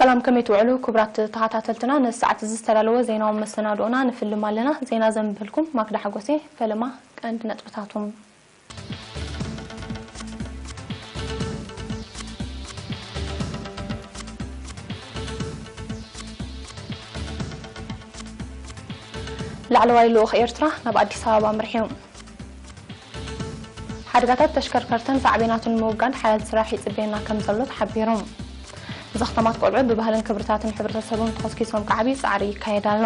ሰላም፣ ከመይ ትውዕሉ ክቡራት ተኸታተልትና? ነዚ ሰዓት እዚ ዝተዳለወ ዜናዊ መሰናድኦና ንፍልም ኣለና። ዜና ዘንብበልኩም ማክዳ ሓጎሴ። ፈለማ ቀንዲ ነጥብታቱ። ላዕለዋይ ልኡኽ ኤርትራ ናብ ኣዲስ ኣበባ ኣምሪሑ። ሓደጋታት ተሽከርከርትን ሳዕቤናቱን ንምውጋድ ሓያል ስራሕ ይጽበየና ከም ዘሎ ተሓቢሩ። ዘኽተማት ቆልዑ ብባህልን ክብርታትን ሕብረተሰቦም ተኾስኪሶም ክዓብዩ ጻዕሪ ይካየድ ኣሎ።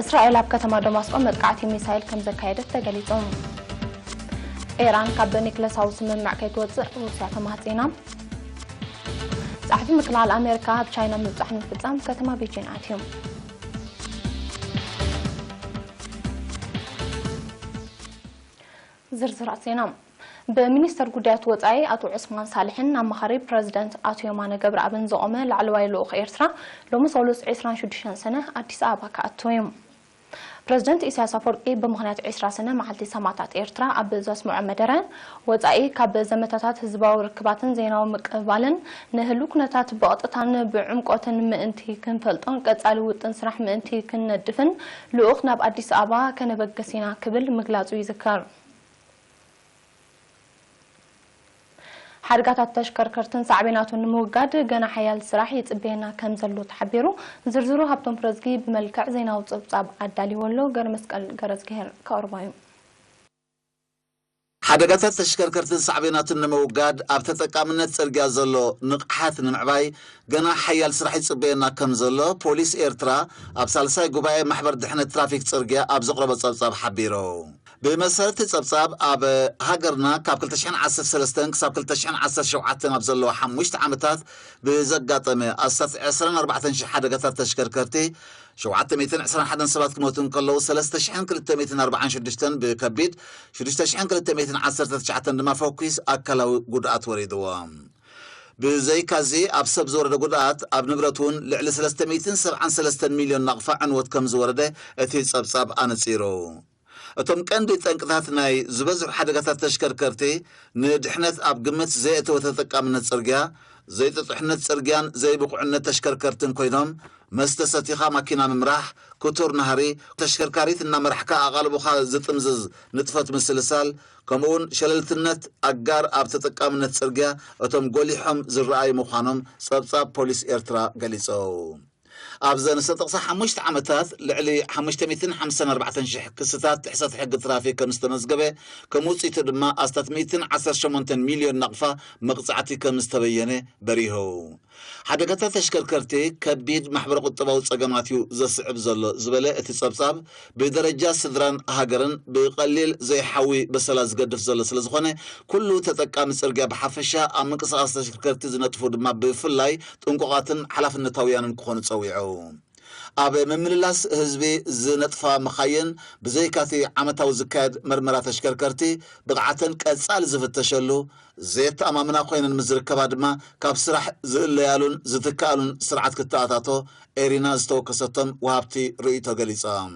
እስራኤል ኣብ ከተማ ደማስቆ መጥቃዕቲ ሚሳይል ከም ዘካየደት ተገሊጹ። ኢራን ካብ ኒክለሳዊ ስምምዕ ከይትወጽእ ሩስያ ተማህጺና። ጸሓፊ ምክልኻል ኣሜሪካ ኣብ ቻይና ምብጻሕ ንምፍጻም ከተማ ቤጂን ኣትዩ። ዝርዝራት ዜና። ብሚኒስተር ጉዳያት ወጻኢ ኣቶ ዑስማን ሳልሕን ኣማኻሪ ፕረዚደንት ኣቶ የማነ ገብረኣብን ዝቖመ ላዕለዋይ ልኡኽ ኤርትራ ሎሚ ሰሉስ ዕስራን ሽዱሽተን ሰነ ኣዲስ ኣበባ ክኣቱ እዩ። ፕረዚደንት ኢሳያስ ኣፈወርቂ ብምኽንያት ዕስራ ሰነ መዓልቲ ሰማእታት ኤርትራ ኣብ ዘስምዖ መደረ፣ ወጻኢ ካብ ዘመታታት ህዝባዊ ርክባትን ዜናዊ ምቅብባልን ንህሉው ኩነታት ብቐጥታን ብዕምቆትን ምእንቲ ክንፈልጦን ቀጻሊ ውጥን ስራሕ ምእንቲ ክንነድፍን ልኡኽ ናብ ኣዲስ ኣበባ ከነበግስ ኢና ክብል ምግላጹ ይዝከር። ሓደጋታት ተሽከርከርትን ሳዕቤናቱን ንምውጋድ ገና ሓያል ስራሕ ይጽበየና ከም ዘሎ ተሓቢሩ። ዝርዝሩ ሃብቶም ፕረዝጊ ብመልክዕ ዜናዊ ጸብጻብ ኣዳልይዎ ኣሎ። ገረመስቀል ገረዝግሄር ከቕርቦ እዩ። ሓደጋታት ተሽከርከርትን ሳዕቤናቱን ንምውጋድ ኣብ ተጠቃምነት ጽርግያ ዘሎ ንቕሓት ንምዕባይ ገና ሓያል ስራሕ ይጽበየና ከም ዘሎ ፖሊስ ኤርትራ ኣብ ሳልሳይ ጉባኤ ማሕበር ድሕነት ትራፊክ ጽርግያ ኣብ ዘቕረቦ ጸብጻብ ሓቢሩ። ብመሰረት እቲ ጸብጻብ፣ ኣብ ሃገርና ካብ ክልተ ሽሕን ዓሰርተ ሰለስተን ክሳብ ክልተ ሽሕን ዓሰርተ ሸውዓተን ኣብ ዘለዉ ሓሙሽተ ዓመታት ብዘጋጠመ ኣስታት ዕስራን ኣርባዕተን ሽሕ ሓደጋታት ተሽከርከርቲ፣ ሸውዓተ ሚእትን ዕስራን ሓደን ሰባት ክሞቱ እንከለዉ፣ ሰለስተ ሽሕን ክልተ ሚእትን ኣርባዓን ሽዱሽተን ብከቢድ፣ ሽዱሽተ ሽሕን ክልተ ሚእትን ዓሰርተ ትሽዓተን ድማ ፈኲስ ኣካላዊ ጉድኣት ወሪድዎም። ብዘይካዚ፣ ኣብ ሰብ ዝወረደ ጉድኣት፣ ኣብ ንብረት እውን ልዕሊ ሰለስተ ሚእትን ሰብዓን ሰለስተን ሚልዮን ናቕፋ ዕንወት ከም ዝወረደ እቲ ጸብጻብ ኣነጺሩ። እቶም ቀንዲ ጠንቅታት ናይ ዝበዝሑ ሓደጋታት ተሽከርከርቲ፣ ንድሕነት ኣብ ግምት ዘየእተወ ተጠቃምነት ጽርግያ፣ ዘይጥጡሕነት ጽርግያን ዘይብቑዕነት ተሽከርከርትን ኮይኖም፣ መስተ ሰቲኻ ማኪና ምምራሕ፣ ክቱር ናህሪ፣ ተሽከርካሪት እናመራሕካ ኣቓልቦኻ ዝጥምዝዝ ንጥፈት ምስልሳል፣ ከምኡውን ሸለልትነት ኣጋር ኣብ ተጠቃምነት ጽርግያ እቶም ጎሊሖም ዝረኣዩ ምዃኖም ጸብጻብ ፖሊስ ኤርትራ ገሊጹ። ኣብዘን ዝተጠቕሳ ሓሙሽተ ዓመታት፣ ልዕሊ ሓሙሽተ ሚእትን ሓምሳን ኣርባዕተን ሽሕ ክስታት ጥሕሰት ሕጊ ትራፊክ ከም ዝተመዝገበ፣ ከም ውጽኢቱ ድማ ኣስታት ሚእትን ዓሰርተ ሸሞንተን ሚልዮን ናቕፋ መቕጻዕቲ ከም ዝተበየነ በሪሁ። ሓደጋታት ተሽከርከርቲ ከቢድ ማሕበረ ቁጠባዊ ጸገማት እዩ ዘስዕብ ዘሎ ዝበለ እቲ ጸብጻብ፣ ብደረጃ ስድራን ሃገርን ብቐሊል ዘይሓዊ በሰላ ዝገድፍ ዘሎ ስለ ዝኾነ፣ ኩሉ ተጠቃሚ ጽርግያ ብሓፈሻ፣ ኣብ ምንቅስቓስ ተሽከርከርቲ ዝነጥፉ ድማ ብፍላይ ጥንቁቓትን ሓላፍነታውያንን ክኾኑ ጸዊዑ። ኣብ ምምልላስ ህዝቢ ዝነጥፋ መኻይን፣ ብዘይካቲ ዓመታዊ ዝካየድ መርመራ ተሽከርከርቲ፣ ብቕዓተን ቀጻሊ ዝፍተሸሉ፣ ዘየተኣማምና ኮይነን ምስ ዝርከባ ድማ፣ ካብ ስራሕ ዝእለያሉን ዝትከኣሉን ስርዓት ክተኣታቶ ኤሪና ዝተወከሰቶም ወሃብቲ ርእይቶ ገሊጾም።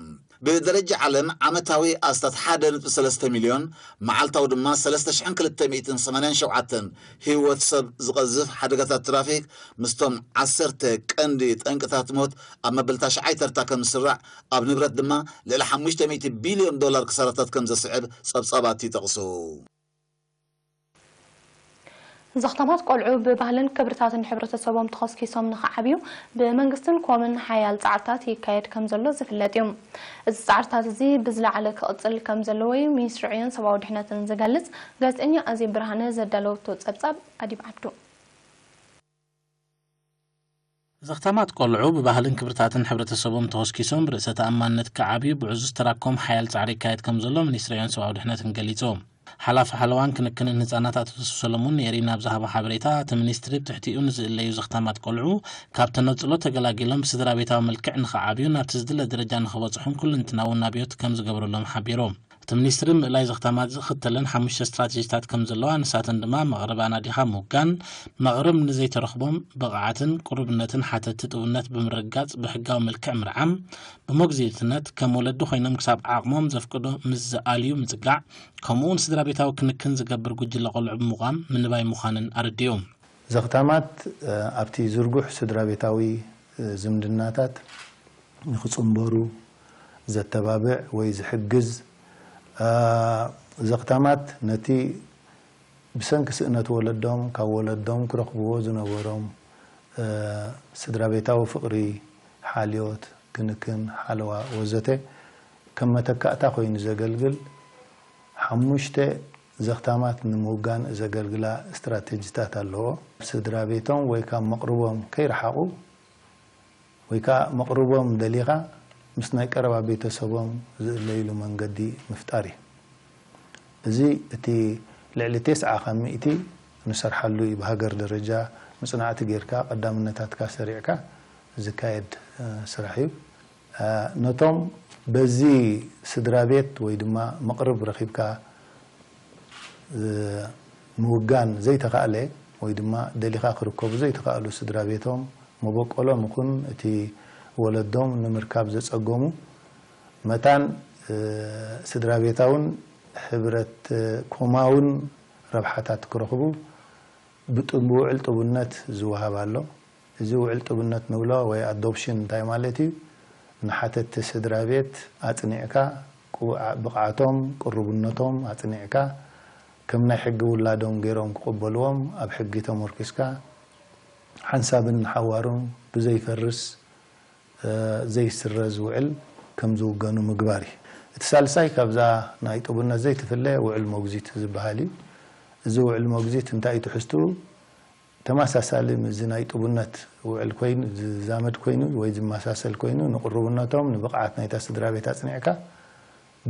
ብደረጃ ዓለም ዓመታዊ ኣስታት ሓደ ነጥቢ ሰለስተ ሚልዮን፣ መዓልታዊ ድማ ሰለስተ ሽሕን ክልተ ሚእትን ሰማንያን ሸውዓተን ህይወት ሰብ ዝቐዝፍ ሓደጋታት ትራፊክ ምስቶም ዓሰርተ ቀንዲ ጠንቅታት ሞት ኣብ መበል ታሽዓይ ተርታ ከም ዝስራዕ፣ ኣብ ንብረት ድማ ልዕሊ ሓሙሽተ ሚእቲ ቢልዮን ዶላር ክሳራታት ከም ዘስዕብ ጸብጻባት ይጠቕሱ። ዘኽታማት ቆልዑ ብባህልን ክብርታትን ሕብረተሰቦም ተኸስኪሶም ንኽዓብዩ ብመንግስትን ኮምን ሓያል ጻዕርታት ይካየድ ከም ዘሎ ዝፍለጥ እዩ። እዚ ጻዕርታት እዚ ብዝለዓለ ክቕጽል ከም ዘለዎ እዩ ሚኒስትሪ ዕዮን ሰብኣዊ ድሕነትን ዝገልጽ። ጋዜጠኛ ኣዜብ ብርሃነ ዘዳለወቶ ጸብጻብ ኣዲብ ዓብዱ። ዘኽታማት ቆልዑ ብባህልን ክብርታትን ሕብረተሰቦም ተኾስኪሶም ብርእሰ ተኣማንነት ክዓብዩ ብዕዙዝ ተራኮም ሓያል ጻዕሪ ይካየድ ከም ዘሎ ሚኒስትሪ ዕዮን ሰብኣዊ ድሕነትን ገሊጹ። ሓላፊ ሓለዋን ክንክንን ህጻናት ኣቶ ተስፉ ሰለሙን ንኤሪና ኣብ ዝሃቦ ሓበሬታ፣ እቲ ሚኒስትሪ ብትሕቲኡ ንዝእለዩ ዘኽታማት ቆልዑ ካብ ተነጽሎ ተገላጊሎም ብስድራ ቤታዊ መልክዕ ንኽዓብዩ ናብቲ ዝድለ ደረጃ ንኽበጽሑን ኩልንትናዊ ናብዮት ከም ዝገብረሎም ሓቢሩ። እቲ ሚኒስትሪ ምእላይ ዘኽታማት ዝኽተለን ሓሙሽተ ስትራቴጂታት ከም ዘለዋ፣ ንሳተን ድማ መቕርብ ኣናዲኻ ምውጋን፣ መቕርብ ንዘይተረኽቦም ብቕዓትን ቅሩብነትን ሓተትቲ ጥቡነት ብምርግጋጽ ብሕጋዊ መልክዕ ምርዓም፣ ብሞግዚትነት ከም ወለዲ ኮይኖም ክሳብ ዓቕሞም ዘፍቅዶ ምስ ዝኣልዩ ምጽጋዕ፣ ከምኡውን ስድራ ቤታዊ ክንክን ዝገብር ጉጅለ ቆልዑ ብምቋም ምንባይ ምዃንን ኣረዲኡ። ዘኽታማት ኣብቲ ዝርጉሕ ስድራ ቤታዊ ዝምድናታት ንክጽንበሩ ዘተባብዕ ወይ ዝሕግዝ፣ ዘኽታማት ነቲ ብሰንኪ ስእነት ወለዶም ካብ ወለዶም ክረኽብዎ ዝነበሮም ስድራ ቤታዊ ፍቕሪ፣ ሓልዮት፣ ክንክን፣ ሓለዋ ወዘተ ከም መተካእታ ኮይኑ ዘገልግል ሓሙሽተ ዘኽታማት ንምውጋን ዘገልግላ ስትራቴጂታት ኣለዎ። ስድራ ቤቶም ወይ ካብ መቕርቦም ከይረሓቑ ወይ ከዓ መቕርቦም ደሊኻ ምስ ናይ ቀረባ ቤተሰቦም ዝእለይሉ መንገዲ ምፍጣር እዩ። እዚ እቲ ልዕሊ ተስዓ ካብ ሚእቲ ንሰርሓሉ እዩ። ብሃገር ደረጃ ምጽናዕቲ ጌርካ ቀዳምነታትካ ሰሪዕካ ዝካየድ ስራሕ እዩ። ነቶም በዚ ስድራ ቤት ወይ ድማ መቕርብ ረኺብካ ምውጋን ዘይተኻእለ ወይ ድማ ደሊኻ ክርከቡ ዘይተኻእሉ ስድራ ቤቶም መበቆሎም ይኹን እቲ ወለዶም ንምርካብ ዘጸገሙ መታን ስድራ ቤታውን ሕብረት ኮማውን ረብሓታት ክረኽቡ ብውዕል ጥቡነት ዝወሃብ ኣሎ። እዚ ውዕል ጥቡነት ንብሎ ወይ ኣዶፕሽን እንታይ ማለት እዩ? ንሓተቲ ስድራ ቤት ኣጽኒዕካ ብቕዓቶም ቅሩብነቶም ኣጽኒዕካ ከም ናይ ሕጊ ውላዶም ገይሮም ክቕበልዎም ኣብ ሕጊ ተመርኪስካ ሓንሳብን ሓዋሩን ብዘይፈርስ ዘይስረዝ ውዕል ከም ዝውገኑ ምግባር እዩ። እቲ ሳልሳይ ካብዛ ናይ ጥቡነት ዘይትፍለ ውዕል መጉዚት ዝበሃል እዩ። እዚ ውዕል መጉዚት እንታይ እዩ ትሕዝትኡ? ተመሳሳሊ ምስዚ ናይ ጥቡነት ውዕል ኮይኑ ዝዛመድ ኮይኑ ወይ ዝመሳሰል ኮይኑ ንቅሩብነቶም ንብቕዓት ናይታ ስድራ ቤት ኣጽኒዕካ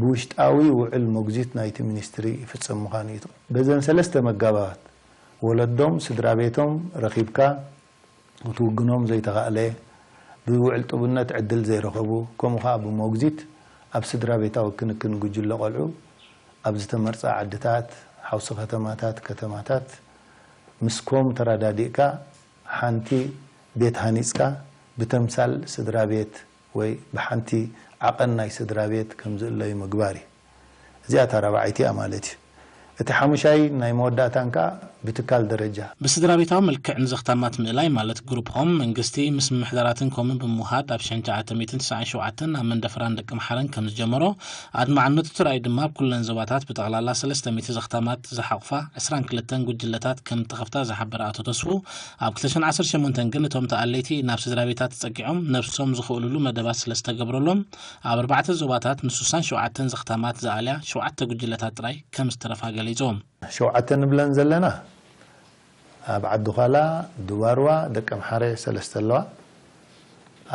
ብውሽጣዊ ውዕል መጉዚት ናይቲ ሚኒስትሪ ይፍጸም ምዃኑ እዩ። በዘን ሰለስተ መጋባባት ወለዶም ስድራ ቤቶም ረኺብካ ክትውግኖም ዘይተኻእለ ብውዕል ጥቡነት ዕድል ዘይረኸቡ ከምኡ ከዓ ብመጉዚት ኣብ ስድራ ቤታዊ ክንክን ጉጅለ ቆልዑ ኣብ ዝተመርጻ ዓድታት ሓውሲ ከተማታት ከተማታት ምስ ኮም ተረዳዲእካ ሓንቲ ቤት ሃኒጽካ ብተምሳል ስድራ ቤት ወይ ብሓንቲ ዓቐን ናይ ስድራ ቤት ከም ዝእለዩ ምግባር እዩ። እዚኣ እታ ራብዓይቲ እያ ማለት እዩ። እቲ ሓሙሻይ ናይ መወዳእታን ከኣ ብትካል ደረጃ። ብስድራ ቤታዊ መልክዕ ንዘኽታማት ምእላይ ማለት ግሩፕ ሆም መንግስቲ ምስ ምምሕዳራትን ኮምን ብምውሃድ ኣብ ሽሕን ትሽዓተ ሚእትን ትስዓን ሸውዓተን ኣብ መንደፈራን ደቂ ምሓረን ከም ዝጀመሮ ኣድማዕነቱ ተራእዩ ድማ ኣብ ኩለን ዞባታት ብጠቕላላ ሰለስተ ሚእቲ ዘኽታማት ዝሓቑፋ ዕስራን ክልተን ጉጅለታት ከም እተኸፍታ ዝሓበረ ኣቶ ተስፉ ኣብ ክልተ ሽሕን ዓሰርተ ሸሞንተን ግን እቶም ተኣለይቲ ናብ ስድራ ቤታት ተጸጊዖም ነብሶም ዝኽእሉሉ መደባት ስለ ዝተገብረሎም ኣብ ኣርባዕተ ዞባታት ንሱሳን ሸውዓተን ዘኽታማት ዝኣልያ ሸውዓተ ጉጅለታት ጥራይ ከም ዝተረፋ ገሊጹ። ሸውዓተ ንብለን ዘለና ኣብ ዓዲ ዃላ፣ ዱባርዋ፣ ደቀምሓረ ሰለስተ ኣለዋ።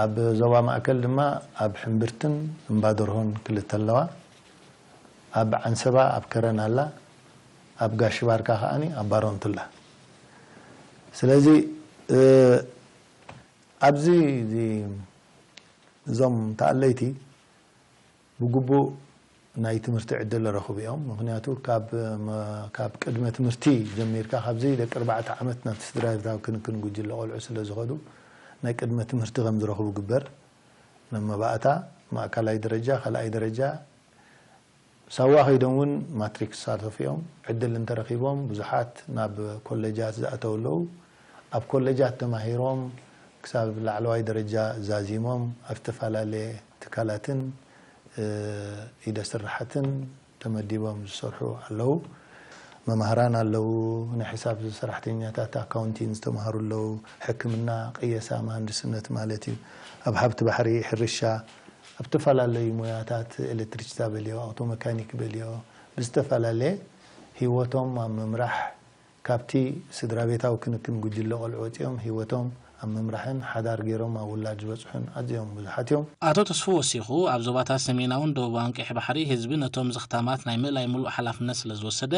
ኣብ ዞባ ማእከል ድማ ኣብ ሕምብርትን እምባደርሆን ክልተ ኣለዋ። ኣብ ዓንሰባ ኣብ ከረን ኣላ። ኣብ ጋሽ ባርካ ከኣኒ ኣብ ባሮንት ኣላ። ስለዚ ኣብዚ እዞም ተኣለይቲ ብግቡእ ናይ ትምህርቲ ዕድል ረኽቡ እዮም። ምኽንያቱ ካብ መ- ካብ ቅድመ ትምህርቲ ጀሚርካ ካብዚ ደቂ ኣርባዕተ ዓመት ናብቲ ስድራ ቤታዊ ክንክን ጉጅለ ቆልዑ ስለ ዝኸዱ ናይ ቅድመ ትምህርቲ ከም ዝረኽቡ ግበር። ንመባእታ ማእከላይ ደረጃ፣ ካልኣይ ደረጃ ሳዋ ከይዶም እውን ማትሪክ ዝሳተፉ እዮም። ዕድል እንተረኺቦም ብዙሓት ናብ ኮሌጃት ዝኣተው ኣለዉ። ኣብ ኮሌጃት ተማሂሮም ክሳብ ላዕለዋይ ደረጃ ዛዚሞም ኣብ ዝተፈላለየ ትካላትን ኢደ ስራሓትን ተመዲቦም ዝሰርሑ ኣለዉ። መማህራን ኣለዉ፣ ናይ ሕሳብ ሰራሕተኛታት ኣካውንቲን ዝተምሃሩ ኣለዉ። ሕክምና፣ ቅየሳ፣ መሃንድስነት ማለት እዩ። ኣብ ሃብቲ ባሕሪ፣ ሕርሻ፣ ኣብ ዝተፈላለዩ ሞያታት ኤሌክትሪክታ በልዮ፣ ኣውቶ መካኒክ በልዮ፣ ብዝተፈላለየ ህይወቶም ኣብ ምምራሕ ካብቲ ስድራ ቤታዊ ክንክን ጉጅለ ቆልዑ ወፂኦም ህይወቶም ኣብ ምምራሕን ሓዳር ገይሮም ኣብ ውላድ ዝበፅሑን ኣዝዮም ብዙሓት እዮም። ኣቶ ተስፉ ወሲኹ ኣብ ዞባታት ሰሜናውን ደቡባውን ቀይሕ ባሕሪ ህዝቢ ነቶም ዘኽታማት ናይ ምእላይ ምሉእ ሓላፍነት ስለ ዝወሰደ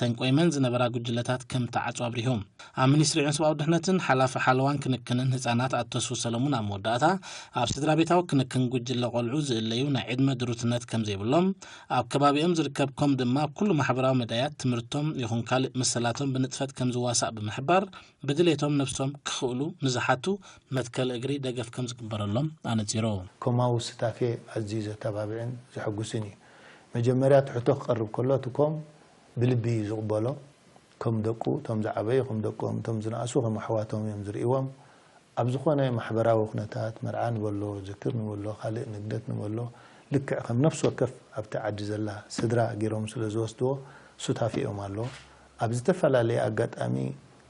ተንቆይመን ዝነበራ ጉጅለታት ከም ተዓፁ ኣብሪሁ። ኣብ ሚኒስትሪ ዕንስባዊ ድሕነትን ሓላፊ ሓለዋን ክንክንን ህፃናት ኣቶ ተስፉ ሰለሙን ኣብ መወዳእታ ኣብ ስድራ ቤታዊ ክንክን ጉጅለ ቆልዑ ዝእለዩ ናይ ዕድመ ድሩትነት ከም ዘይብሎም ኣብ ከባቢኦም ዝርከብ ኮም ድማ ኣብ ኩሉ ማሕበራዊ መዳያት ትምህርቶም ይኹን ካልእ መሰላቶም ብንጥፈት ከም ዝዋሳእ ብምሕባር ብድሌቶም ነብሶም ክኽእሉ ንዝሓቱ መትከል እግሪ ደገፍ ከም ዝግበረሎም ኣነፂሩ። ኮማዊ ስታፌ ኣዝዩ ዘተባብዕን ዘሐጉስን እዩ። መጀመርያ ትሕቶ ክቐርብ ከሎ እቲ ኮም ብልቢ እዩ ዝቕበሎ። ከም ደቁ፣ እቶም ዝዓበዩ ከም ደቆም፣ እቶም ዝነኣሱ ከም ኣሕዋቶም እዮም ዝርእይዎም። ኣብ ዝኾነ ማሕበራዊ ኩነታት፣ መርዓ ንበሎ፣ ዝክር ንበሎ፣ ካልእ ንግደት ንበሎ፣ ልክዕ ከም ነፍሲ ወከፍ ኣብቲ ዓዲ ዘላ ስድራ ገይሮም ስለ ዝወስድዎ፣ ሱታፌኦም ኣሎ። ኣብ ዝተፈላለየ ኣጋጣሚ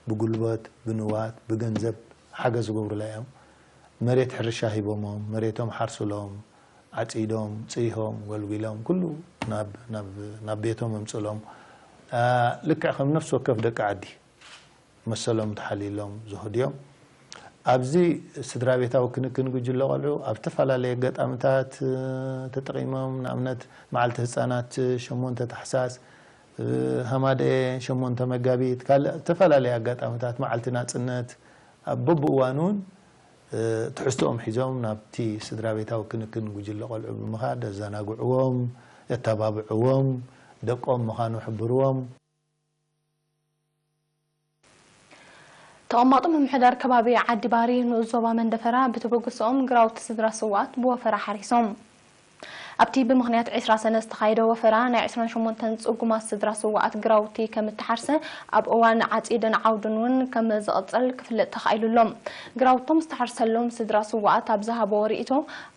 ብጉልበት፣ ብንዋት፣ ብገንዘብ ሓገዝ ዝገብሩላ እዮም። መሬት ሕርሻ ሂቦሞም፣ መሬቶም ሓርሱሎም፣ ዓጺዶም፣ ጽሂሆም፣ ጎልጒሎም፣ ኩሉ ናብ፣ ናብ፣ ናብ ቤቶም ኣምጽሎም። ኣ፣ ልክዕ ከም ነፍሲ ወከፍ ደቂ ዓዲ መሰሎም ተሓልይሎም ዝኸዱ እዮም። ኣብዚ ስድራ ቤታዊ ክንክን ጉጅለ ቆልዑ ኣብ ዝተፈላለየ ኣጋጣሚታት፣ እ፣ ተጠቒሞም፣ ንኣብነት መዓልቲ ህጻናት ሸሞንተ ታሕሳስ፣ እ፣ ሃማደኤ ሸሞንተ መጋቢት፣ ካልእ ዝተፈላለየ ኣጋጣሚታት፣ መዓልቲ ናጽነት፣ ኣብ በብእዋኑ እውን፣ እ፣ ትሕዝቶኦም ሒዞም ናብቲ ስድራ ቤታዊ ክንክን ጉጅለ ቆልዑ ብምኻድ የዘናግዕዎም፣ የተባብዕዎም፣ ደቆም ምዃኑ ሕብርዎም። ተቐማጦ ምምሕዳር ከባቢ ዓዲ ባሪ ንኡስ ዞባ መንደፈራ ብተበግሶኦም ግራውቲ ስድራ ስውኣት ብወፈራ ሓሪሶም። ኣብቲ ብምኽንያት ዕስራ ሰነ ዝተኻየደ ወፈራ ናይ ዕስራን ሸሞንተን ጽጉማት ስድራ ስውኣት ግራውቲ ከም እተሓርሰ ኣብ እዋን ዓጺድን ዓውድን እውን ከም ዝቕጽል ክፍለጥ ተኻኢሉ ኣሎ። ግራውቶም ዝተሓርሰሎም ስድራ ስውኣት ኣብ ዝሃበዎ ርእይቶ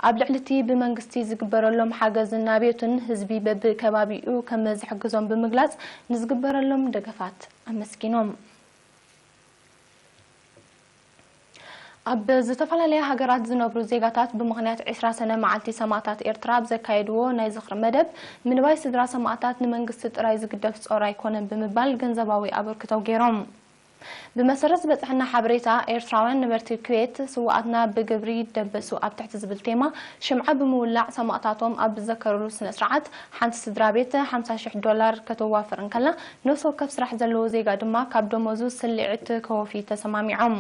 ኣብ ልዕሊ እቲ ብመንግስቲ ዝግበረሎም ሓገዝን ናብዮትን ህዝቢ በብከባቢኡ ከም ዝሕግዞም ብምግላጽ ንዝግበረሎም ደገፋት ኣመስጊኖም። ኣብ ዝተፈላለያ ሃገራት ዝነብሩ ዜጋታት ብምኽንያት ዕስራ ሰነ መዓልቲ ሰማእታት ኤርትራ ኣብ ዘካየድዎ ናይ ዝኽሪ መደብ፣ ምንባይ ስድራ ሰማእታት ንመንግስቲ ጥራይ ዝግደፍ ጾር ኣይኮነን ብምባል ገንዘባዊ ኣበርክቶ ገይሮም። ብመሰረት ዝበጽሐና ሓበሬታ፣ ኤርትራውያን ነበርቲ ኩዌት ስውኣትና ብግብሪ ይደበሱ ኣብ ትሕቲ ዝብል ቴማ ሽምዓ ብምውላዕ ሰማእታቶም ኣብ ዝዘከርሉ ስነ ስርዓት ሓንቲ ስድራ ቤት ሓምሳ ሽሕ ዶላር ከተዋፍር እንከላ፣ ነፍሲ ወከፍ ስራሕ ዘለዎ ዜጋ ድማ ካብ ደሞዙ ስልዒት ክወፊ ተሰማሚዖም።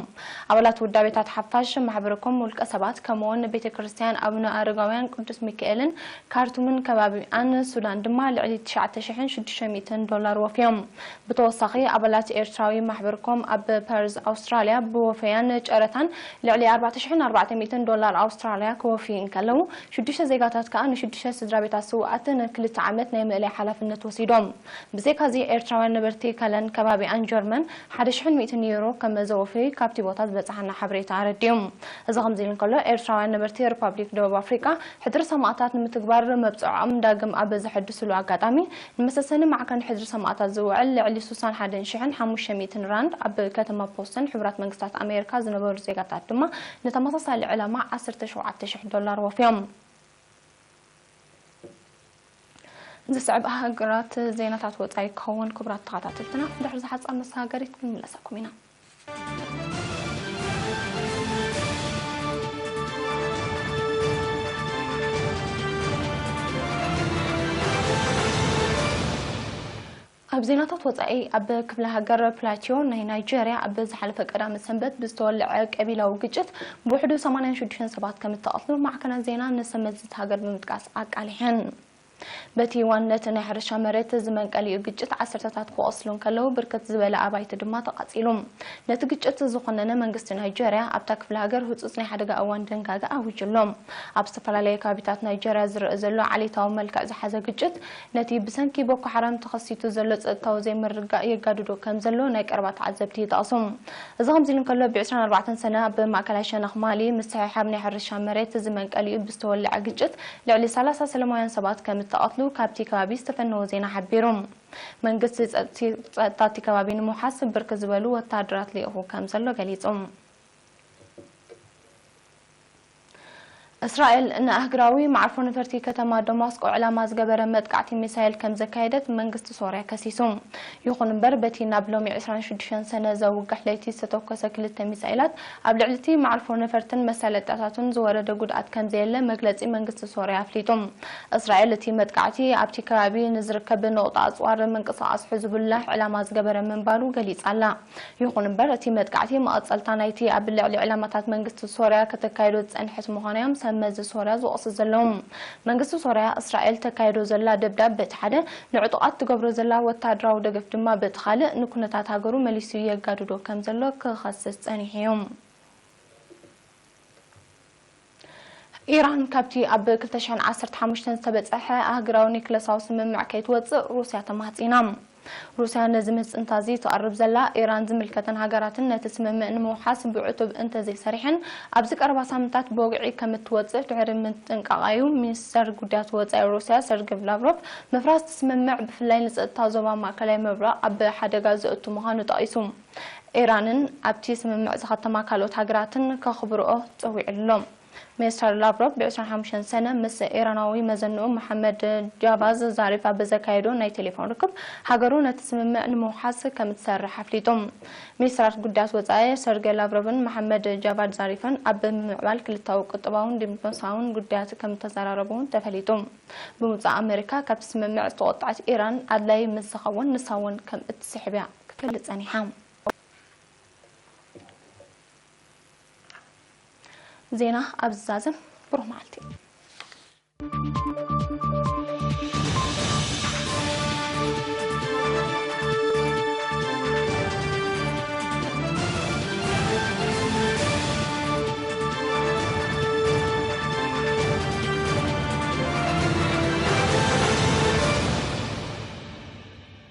ኣባላት ውዳቤታት ሓፋሽ፣ ማሕበረ ኮም፣ ውልቀ ሰባት፣ ከምኡውን ቤተ ክርስቲያን ኣቡነ ኣረጋውያን ቅዱስ ሚካኤልን ካርቱምን ከባቢኣን ሱዳን ድማ ልዕሊ ትሽዓተ ሽሕን ሽዱሽተ ሚእትን ዶላር ወፍዮም። ብተወሳኺ፣ ኣባላት ኤርትራዊ ማሕበረ ኮም ኣብ ፐርዝ ኣውስትራልያ ብወፈያን ጨረታን ልዕሊ ኣርባዕተ ሽሕን ኣርባዕተ ሚእትን ዶላር ኣውስትራልያ ክወፍዩ እንከለዉ፣ ሽዱሽተ ዜጋታት ከኣ ንሽዱሽተ ስድራ ቤታት ስውኣት ንክልተ ዓመት ናይ ምእላይ ሓላፍነት ወሲዶም። ብዘይካዚ፣ ኤርትራውያን ነበርቲ ከለን ከባቢኣን ጀርመን ሓደ ሽሕን ሚእትን ዩሮ ከም ዘወፈዩ ካብቲ ቦታ ዝበጽሓና ሓበሬታ ኣረዲኡ። እዚ ከምዚ ኢሉ እንከሎ፣ ኤርትራውያን ነበርቲ ሪፓብሊክ ደቡብ ኣፍሪቃ ሕድሪ ሰማእታት ንምትግባር መብጽዖም ዳግም ኣብ ዘሐድስሉ ኣጋጣሚ፣ ንመሰሰኒ ማዕከን ሕድሪ ሰማእታት ዝውዕል ልዕሊ ስሳን ሓደን ሽሕን ሓሙሽተ ሚእትን ራንድ፣ ኣብ ከተማ ቦስተን ሕቡራት መንግስታት ኣሜሪካ ዝነበሩ ዜጋታት ድማ ንተመሳሳሊ ዕላማ ዓሰርተ ሸውዓተ ሽሕ ዶላር ወፍዮም። ዝስዕብ ኣህግራት ዜናታት ወጻኢ ክኸውን። ክቡራት ተኸታተልትና፣ ድሕሪ ዝሓጻር መሰጋገሪት ክንምለሰኩም ኢና። ኣብ ዜናታት ወጻኢ፣ ኣብ ክፍለ ሃገር ፕላቲዮ ናይ ናይጄርያ ኣብ ዝሓለፈ ቀዳመ ሰንበት ብዝተወልዐ ቀቢላዊ ግጭት ብውሕዱ ሰማንያን ሽዱሽተን ሰባት ከም እተቐትሉ ማዕከናት ዜና ንሰመዝት ሃገር ብምጥቃስ ኣቃሊሐን። በቲ ዋንነት ናይ ሕርሻ መሬት ዝመንቀሊኡ ግጭት ዓሰርተታት ክቖስሉ እንከለዉ፣ ብርክት ዝበለ ኣባይቲ ድማ ተቓጺሉ። ነቲ ግጭት ዝኾነነ መንግስቲ ናይጀርያ ኣብታ ክፍለ ሃገር ህጹጽ ናይ ሓደጋ እዋን ድንጋገ ኣዊጁ ኣሎ። ኣብ ዝተፈላለየ ከባቢታት ናይጀርያ ዝረአ ዘሎ ዓሌታዊ መልክዕ ዝሓዘ ግጭት፣ ነቲ ብሰንኪ ቦኮ ሓራም ተኸሲቱ ዘሎ ጸጥታዊ ዘይምርግጋእ የጋድዶ ከም ዘሎ ናይ ቀረባ ተዓዘብቲ ይጠቕሱ። እዚ ከምዚ ኢሉ እንከሎ፣ ብ ዕስራን ኣርባዕተን ሰነ ኣብ ማእከላይ ሸነኽ ማሊ ምስሕሓብ ናይ ሕርሻ መሬት ዝመንቀሊኡ ብዝተወልዐ ግጭት ልዕሊ ሰላሳ ሰላማውያን ሰባት ከም እተቐትሉ ካብቲ ከባቢ ዝተፈነወ ዜና ሓቢሩ። መንግስቲ ጸጥቲ-፣ ጸጥታ እቲ ከባቢ ንምውሓስ ብርክት ዝበሉ ወተሃደራት ልኢኹ ከም ዘሎ ገሊጹ። እስራኤል ንኣህግራዊ መዓርፎ ነፈርቲ ከተማ ደማስቆ ዕላማ ዝገበረ መጥቃዕቲ ሚሳይል ከም ዘካየደት መንግስቲ ሶርያ ከሲሱ። ይኹን እምበር፣ በቲ ናብ ሎሚ ዕስራን ሽዱሽተን ሰነ ዘውግሕ ለይቲ ዝተተኮሰ ክልተ ሚሳይላት ኣብ ልዕሊ እቲ መዓርፎ ነፈርትን መሳለጥያታቱን ዝወረደ ጉድኣት ከም ዘየለ መግለጺ መንግስቲ ሶርያ ኣፍሊጡ። እስራኤል እቲ መጥቃዕቲ ኣብቲ ከባቢ ንዝርከብ ነቑጣ ኣጽዋር ምንቅስቓስ ሕዝቡላህ ዕላማ ዝገበረ ምንባሩ ገሊጻ ኣላ። ይኹን እምበር፣ እቲ መጥቃዕቲ መቐጸልታ ናይቲ ኣብ ልዕሊ ዕላማታት መንግስቲ ሶርያ ከተካይዶ ዝጸንሐት ምዃና እዮም ሰብ መዚ ሶርያ ዝወቕሱ ዘለዉ። መንግስቲ ሶርያ፣ እስራኤል ተካይዶ ዘላ ደብዳብ በቲ ሓደ፣ ንዕጡቓት ትገብሮ ዘላ ወተሃደራዊ ደገፍ ድማ በቲ ካልእ፣ ንኩነታት ሃገሩ መሊሱ የጋድዶ ከም ዘሎ ክኸስስ ጸኒሑ እዩ። ኢራን ካብቲ ኣብ ክልተ ሽሕን ዓሰርተ ሓሙሽተን ዝተበጽሐ ኣህጉራዊ ኒክለሳዊ ስምምዕ ከይትወጽእ ሩስያ ተማህጺና። ሩስያ ነዚ ምጽንታዚ ትቐርብ ዘላ፣ ኢራን ዝምልከተን ሃገራትን ነቲ ስምምዕ ንምውሓስ ብዕቱብ እንተዘይሰሪሐን፣ ኣብዚ ቀረባ ሳምንታት ብወግዒ ከም እትወጽእ ድሕሪ ምጥንቃቓ'ዩ። ሚኒስተር ጉዳያት ወጻኢ ሩስያ ሰርጌ ላቭሮቭ፣ ምፍራስ እቲ ስምምዕ ብፍላይ ንጸጥታ ዞባ ማእከላይ ምብራቕ ኣብ ሓደጋ ዘእቱ ምዃኑ ጠቒሱ። ኢራንን ኣብቲ ስምምዕ ዝኸተማ ካልኦት ሃገራትን ከኽብርኦ ጸዊዑ ኣሎ። ሚኒስተር ላቭሮቭ ብ ዕስራን ሓሙሽተን ሰነ ምስ ኢራናዊ መዘንኡ መሓመድ ጃቫዝ ዛሪፍ ኣብ ዘካየዶ ናይ ቴሌፎን ርክብ፣ ሃገሩ ነቲ ስምምዕ ንምውሓስ ከም እትሰርሕ ኣፍሊጡ። ሚኒስተራት ጉዳያት ወጻኢ ሰርጌ ላቭሮቭን መሓመድ ጃቫድ ዛሪፍን ኣብ ምምዕባል ክልተኣዊ ቁጠባውን ዲፕሎማስያውን ጉዳያት ከም እተዘራረቡ እውን ተፈሊጡ። ብምውጻእ ኣመሪካ ካብቲ ስምምዕ ዝተቖጥዐት ኢራን ኣድላዪ ምስ ዝኸውን ንሳ እውን ከም እትስሕብ እያ ክትገልጽ ጸኒሓ። ዜና ኣብ ዝዛዘም። ብሩህ መዓልቲ።